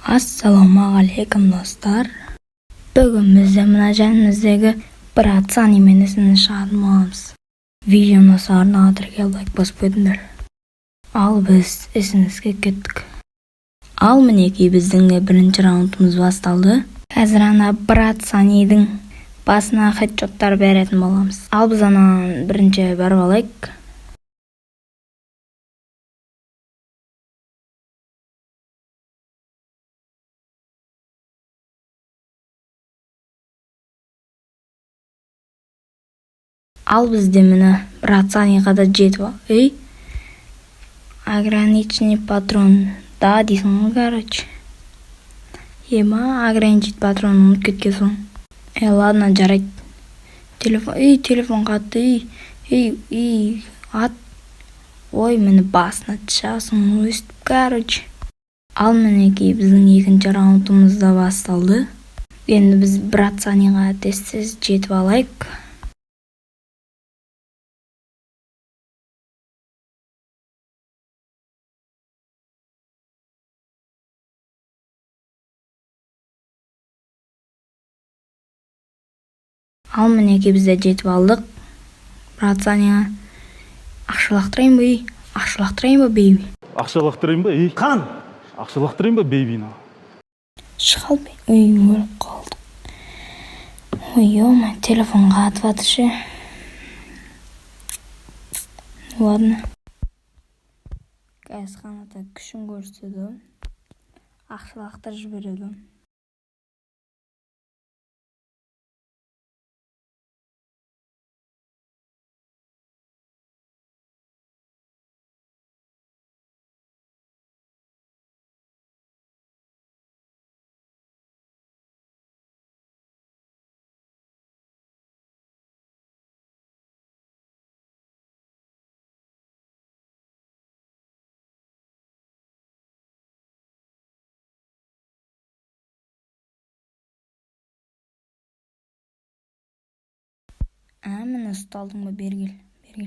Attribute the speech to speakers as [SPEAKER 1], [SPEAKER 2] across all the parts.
[SPEAKER 1] Ассалаумағалейкум, достар! Бүгін бізде мына жанымыздегі брат Санимен шығатын боламыз. Видеоны арнаға тіркеліп, лайк басып қойдыңдар. Ал біз СНС-ке кеттік. Ал мінекей, біздің де бірінші раундымыз басталды. Қазір ана брат Санидің басына хедшоттар беретін боламыз. Ал біз ана бірінші барып алайық. Ал бізде, міне, брат Саниға да жетіп ал. Ей, ограниченный патрон да дейсің ғой, короче. Ема, ограничить патрон ұмытып кеткен. Е, ладно, жарайды. Телефон, ей, телефон қатты, ей, ей, ей, ат. Ой, міне, басына шығасың өстіп, короче. Ал мінекей, біздің екінші раундымыз да басталды. Енді біз брат Саниға тез тез жетіп алайық. Ал мінекей, біз де жетіп алдық брат Саниға. Ақша лақтырайын ба, ей? Ақша лақтырайын ба, бейби?
[SPEAKER 2] Ақша лақтырайын ба, ей?
[SPEAKER 3] Қан!
[SPEAKER 2] Ақша лақтырайын ба, бейби?
[SPEAKER 1] Шыға алмай, ой, өліп қалдық. Ой, ё, телефон қатып жатыр ше. Ладно, қазір Қанат күшін көрсетеді ғой, ақша лақтырып жібереді ғой. Ә, міне, ұсталдың ба? Бері кел, бері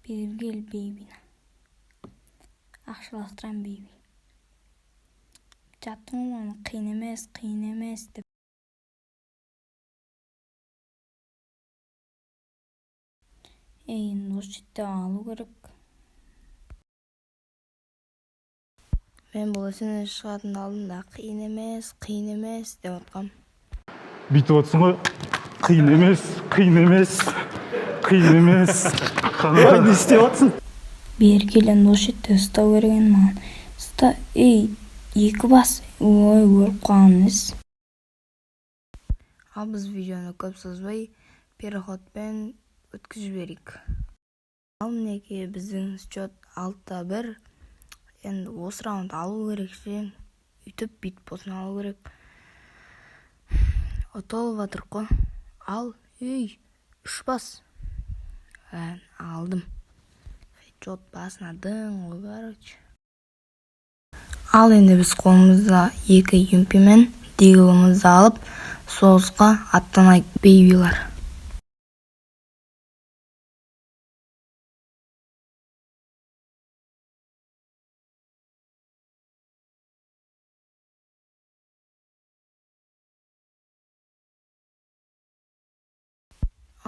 [SPEAKER 1] кел, бері кел, бейби. Ақша лақтырамын, бейби. Жаттың ғой оны, қиын емес, қиын емес деп. Ей, енді осы жерде алу керек. Мен бұл СНС шығатын алдында қиын емес, қиын емес деп отқам.
[SPEAKER 2] Бүйтіп отырсың ғой, қиын емес, қиын емес, қиын емес.
[SPEAKER 3] Ой, не істеп жатсың?
[SPEAKER 1] Бері кел, енді осы жерде ұстау керек енді маған. Ұста, ей, екі бас. Ой, өліп қалған емес. Ал біз видеоны көп созбай, переходпен өткізіп жіберейік. Ал мінекей, біздің счет 6-1. Енді осы раунд алу керек ше. Үйтіп бүйтіп болсын, алу керек. Ұтылып жатырық қой. Ал, ей, үш бас. Ә, алдым. Хедшот басына дың ғой, короче. Ал енді біз қолымызда екі юмпи мен диглымызды алып, соғысқа аттанайық, бейбилар.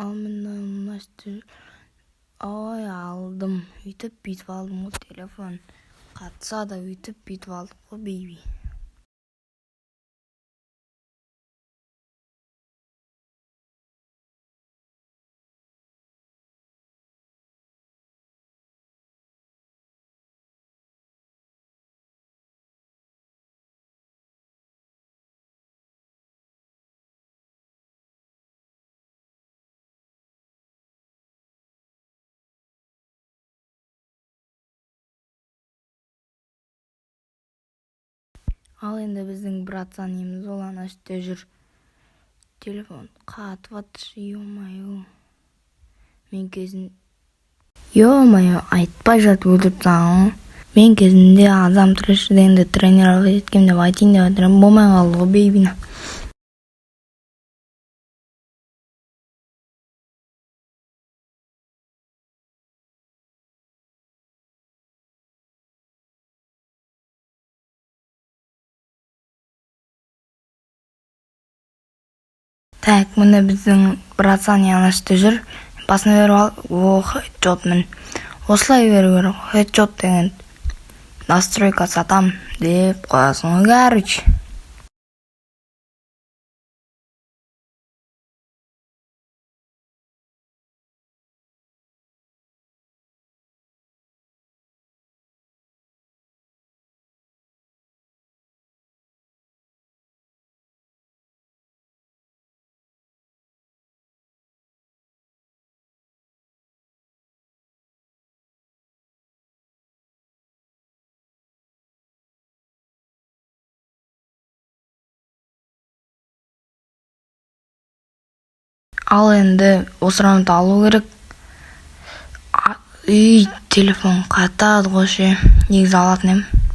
[SPEAKER 1] Ал міне, мына. Ой, алдым. Өйтіп бүйтіп алдым ғой, телефон қатса да, өйтіп бүйтіп алдық қой, бейби. Ал енді біздің брат Саниміз, ол ана жерде жүр. Телефон қатып жатыр, ё-моё. Мен кезін, ё-моё, айтпай жатып өлтіріп тастаған ғой. Мен кезінде Азам Трэш дегенді тренировать еткем деп айтайын деп жатыр едім, болмай қалды ғой, бейбина. Так, міне, біздің братан ана жерде жүр. Басына беріп ал. О, хедшот, міне, осылай беру керек. Хедшот деген настройка сатам деп қоясың ғой, короче. Ал енді осы раундты алу керек. Үй, телефон қатады ғой ше. Негізі алатын едім.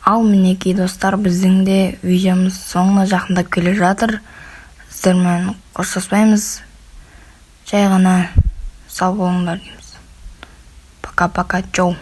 [SPEAKER 1] Ал мінекей, достар, біздің де видеомыз соңына жақындап келе жатыр. Сіздермен қоштаспаймыз, жай ғана сау болыңдар дейміз. Пока, пока, чоу.